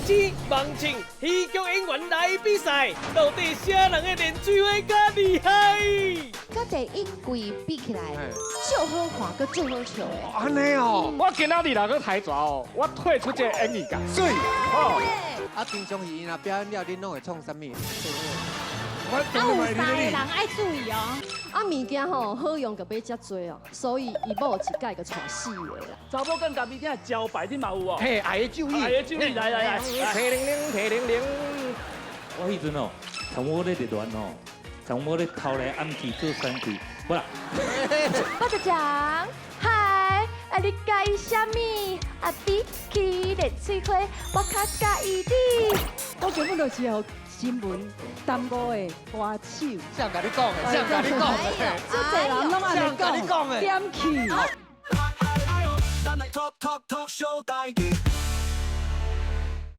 星盲唱喜劇演員來比賽，到底啥人的練水話較厲害？佮第一季比起來，足好看，閣足好笑的。按呢哦，我今仔日來閣台蛇哦，我退出這個演藝界。水。哦，啊，平常時𪜶若表演了，恁攏會創啥物？啊，有三个人愛注意哦。啊，物件吼好用就買遮濟哦，所以伊某一擺就娶四个啦。查某囝家己囝招牌你嘛有哦。嘿，愛的咒語。愛的咒語，來來來。提零零提零零。我彼陣哦，從我咧熱戀吼，從我咧偷來暗去做三去，無啦。我就講，嗨，啊你佮意啥物？啊比起練水花，我較佮意你。我根本就是予新聞耽誤的歌手。誰共你講的？誰共你講的？這濟人攏按呢講，點去。咱來 talk talk talk 小代誌。